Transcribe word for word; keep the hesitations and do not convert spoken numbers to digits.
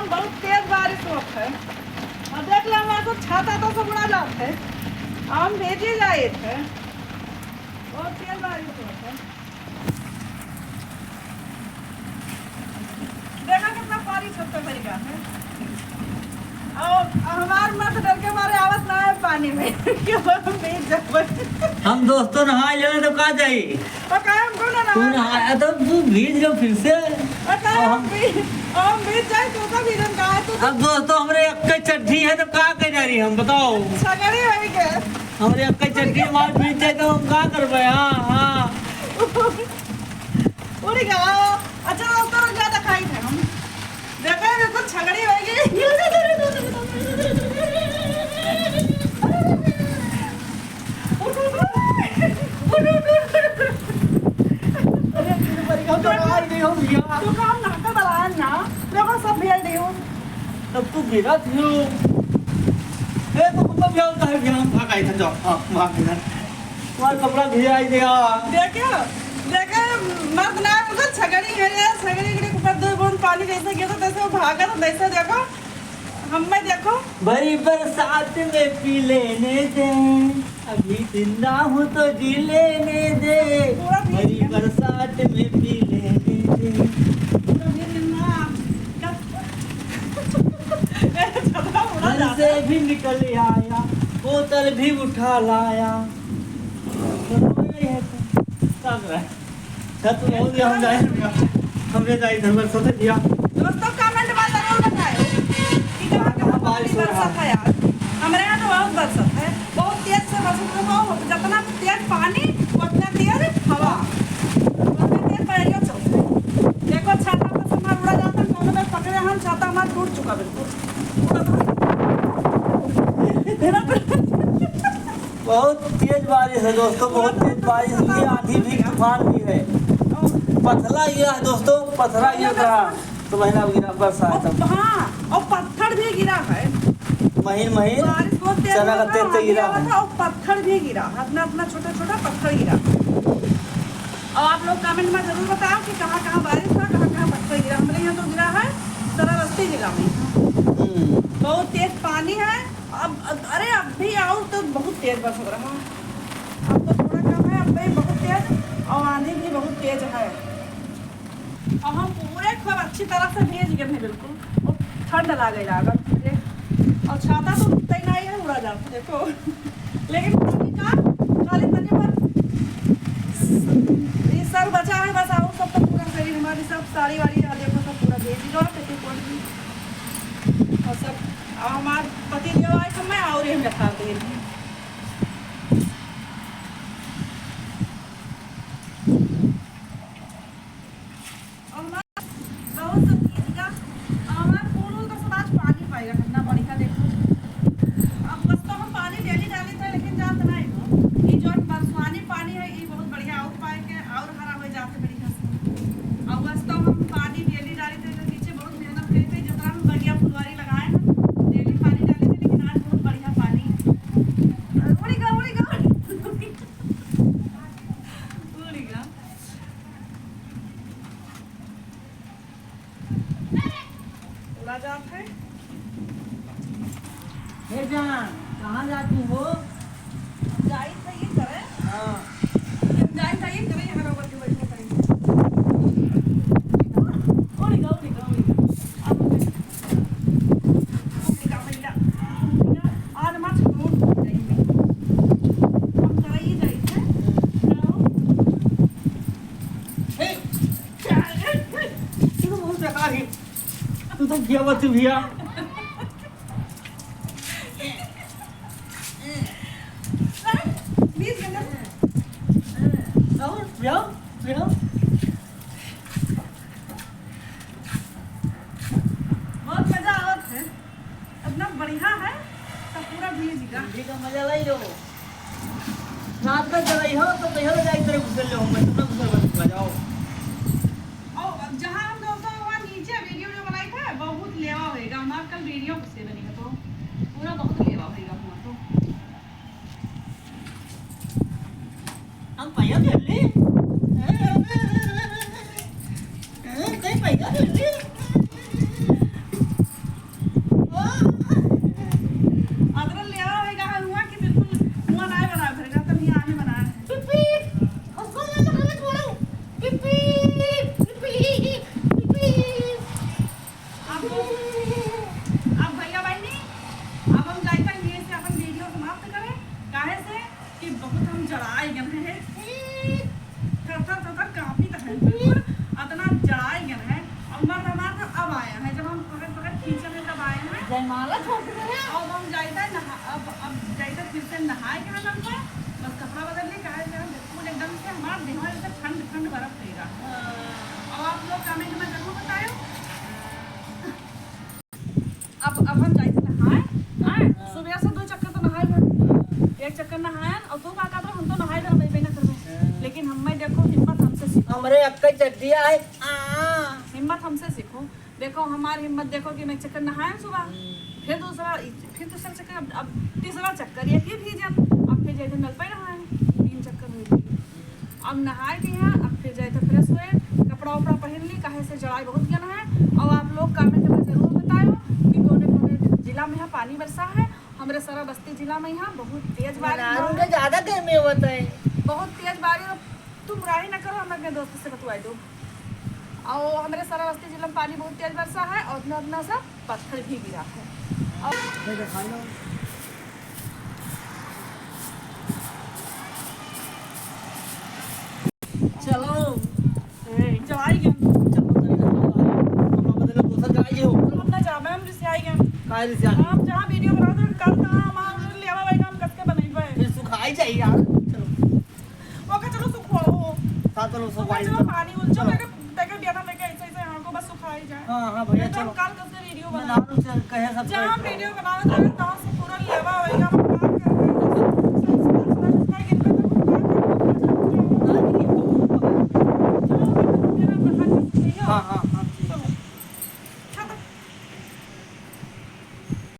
बहुत तेज बारिश होत है। और देख लो, हमारा सब छाता तो सब उड़ा जात है। हम भीजी जाइत है। बहुत तेज बारिश होत है। देखा कितना पानी छत पे भर गया है। और हमार मर्द डर के मारे आवत ना है पानी में। कि हम भीज जाबे। हम दोस्तों नहाए लेवे तो का जाई? और काहे हमको ना तू नहाए? नहाया तो तू भीज गयो फिर से। और काहे और हम हम भीज, हम भीज जाए तो का भीजन का है तू? अब दोस्तों हमरे एक चड्ढी है तो का कर रही हम बताओ? छगड़ी होई के। हमरे एक चड्ढी हमार भीज जाए तो हम का करबे? हाँ, हाँ। उड़ गया। अच्छा, दोस्तों, रुक जा, दिखाई थे हम। देखो, बिल्कुल छगड़ी होई गई। उठ, उठ, उठ। अरे, तेरे पर का तो आ गई हो भैया। तू काम ना कर, बलान ना। देखो, सब भेज दे हो। तब तू गिरा थियो। ए, तो कुत्ता भी आता है, ध्यान भाग आई था, जाओ। हाँ, भाग गया। तुम्हारा कपड़ा भी आई गया। देखे, देखे, मर्द ना, उधर छगड़ी है, छगड़ी के ऊपर दो बूंद पानी जैसे गिरता, तैसे वो भागा था, तैसे देखो, हम में देखो। भरी बरसात में पी लेने दे, अभी जिंदा हूँ तो जी लेने दे, पूरा भीग भरी गया। बरसात में पी लेने दे। पूरा भीग गया। ए, छतरा उड़ा घर जाता। से भी निकल आया, बोतल भी उठा लाया। तो रो रही है तुम। सब रहे। छत में हो गया, हम जाए, हमरे जाए इधर पर सोते दिया। दोस्तों, comment में जरूर बताएं कि कहाँ कहाँ बारिश हो रहा है। हमरे यहाँ तो बहुत बरसत है, बहुत तेज से बरसत है, बहुत, जितना तेज पानी, उतना तेज हवा, उतना तेज बैरियर चलता है। देखो, छाता पर से हमार उड़ा जाता है, कौनो में पकड़े हम, छाता हमार टूट चुका बिल्कुल। बहुत तेज बारिश है दोस्तों, बहुत तेज बारिश भी है, आंधी भी, तूफान भी है। पथरा गिरा है दोस्तों, पथरा गिर रहा। तो महीना गिरा बरसात है। हाँ, और पत्थर भी गिरा है। महीन महीन बारिश बहुत तेज चना का हुआ था, तेज तेज आंधी गिरा आया है। था और पत्थर भी गिरा, इतना इतना छोटा छोटा पत्थर गिरा। और आप लोग comment में जरूर बताओ कि कहाँ कहाँ बारिश हुआ, कहाँ कहाँ पत्थर गिरा। हमरे यहाँ तो गिरा है श्रावस्ती जिला में। हम्म। बहुत तेज पानी है। अब, अब, अरे, अब भी और तो बहुत तेज बरस रहा। अब तो थोड़ा कम है, अब भी बहुत तेज और आंधी भी बहुत तेज है। और हम पूरे खूब अच्छी तरह से भीज गए हैं बिल्कुल। और ठंड लागे लागल मुझे। और छाता तो उठते ही नहीं है, उड़ा जाता, देखो। लेकिन खाली का, खाली तनी भर ये सर बचा है बस, और सब तो पूरा शरीर हमारी सब साड़ी वाड़ी, आ देखो, सब पूरा भीज गया, पेटीकोट भी। और सब, अब हमार पति देव आए समय और ये हम रखा दे। और हमार बहुत सब चीज का, और हमार फूल उल तो सब आज पानी पाएगा, कितना बढ़िया देखो। अब बस तो हम पानी daily डाली थे, लेकिन जात नहीं हो, ये जो बरसानी पानी है, ये बहुत बढ़िया और पाए के और हरा हो जाते बढ़िया से। और बस तो हम पानी daily डाली थे, तो नीचे बहुत मेहनत करी थे, जितना हम बढ़िया फुलवारी लगाए हैं, daily पानी डाली थे, लेकिन आज बहुत बढ़िया पानी। उड़ी गा, उड़ी गा, उड़ी गा। उड़ा जात है। हे जान, कहाँ जाती हो? जाई था ये करे। हाँ। जाई था ये करे, यहाँ रबर के बैठे करें। उड़ी गा, उड़ी गा, उड़ी गा। अब उड़ी गा, उड़ी गा। आज मत रोड पर जाई मैं। हम करे ही जाई थे। जाओ। हे, तू तो बहुत बेकार है। तू तो क्या बात है भैया? और भैया, भैया। बहुत मजा आवत है। इतना बढ़िया है, सब पूरा भीज गया। ठंडी का मजा लाई लो। रात में जब आई हो, तो कहियो ना जाए तेरे घुसल लो, मैं तुमने घुसल मत आ जाओ। और जहाँ हम दोस्तों वहाँ नीचे वीडियो जो बनाई था, बहुत लेवा होएगा हमारा, कल वीडियो से बनेगा तो पूरा बहुत लेवा होएगा हमारा तो। हम पहिया खेल ली। कहीं पहिया खेल ली। माला छोड़ के दे। अब हम जाइता नहा-, अब, अब जाइता फिर से नहाए के नल पर, बस कपड़ा बदल ली, काहे से हम बिल्कुल एकदम से हमार देह में जैसे ठंड, ठंड बर्फ रहेगा। अब आप लोग comment में जरूर बतायो। अब, अब हम जाइते नहाए, आए, सुबह से दो चक्कर तो नहाए भर, एक चक्कर नहाए, और तू का कहत रहो, हम तो नहाए भर, हम अइबे ना करबे। लेकिन हमें देखो, हिम्मत हमसे सीखो। हमरे अक्का चड्डिया है। आ। हिम्मत हमसे सीखो। देखो, हमार हिम्मत देखो कि मैं चक्कर नहाए सुबह, हम्म। फिर दूसरा, फिर दूसरा चक्कर, अब, अब तीसरा चक्कर, ये फिर भीजन, अब फिर जाइते नल पे नहाए, तीन चक्कर हो गए। अब नहाए भी हैं, अब फिर जाइते fresh हुए, कपड़ा उपड़ा पहन ली, काहे से जड़ाई बहुत गन है। और आप लोग comment में जरूर बतायो कि कौने कौने जिला में है पानी बरसा है। हमरे सराबस्ती जिला में यहाँ बहुत तेज बारिश भा है। ज्यादा गर्मी होत है। बहुत तेज बारिश, तुम राही ना करो, हम अपने दोस्त से बतवाई दो। और हमरे सराबस्ती जिला में पानी बहुत तेज बरसा है और उतना, उतना सा पत्थर भी गिरा है। और चलो। ए, चलाई गन। चलो, तनी ना, कपड़ा बदलो, दोसर चलाई हो। हम ना जाबे, हम रिसियाई गन। काहे रिसियाई? हम जहाँ video बनावत रहे, कल कहाँ हमार लेवा भाई, हम कस के बनइबे। फिर सुखाई जाई यार। चलो। ओके, चलो, सुखवाओ। हाँ, चलो, ओके, सुखवाई चलो, दो। पानी उल-, चलो, चलो। तेरे, तेरे बियाना में के ऐसे, ऐसे यहाँ को बस सुखाई जाए। हाँ, हाँ, भैया, नहीं तो हम चलो। कल कस के video ना, बना। ना, चल, कहे सब जहाँ कहे। Video बनावत रहे, तहाँ से पूरा लेवा होइगा, हम का करबे? हाँ, हाँ, हाँ।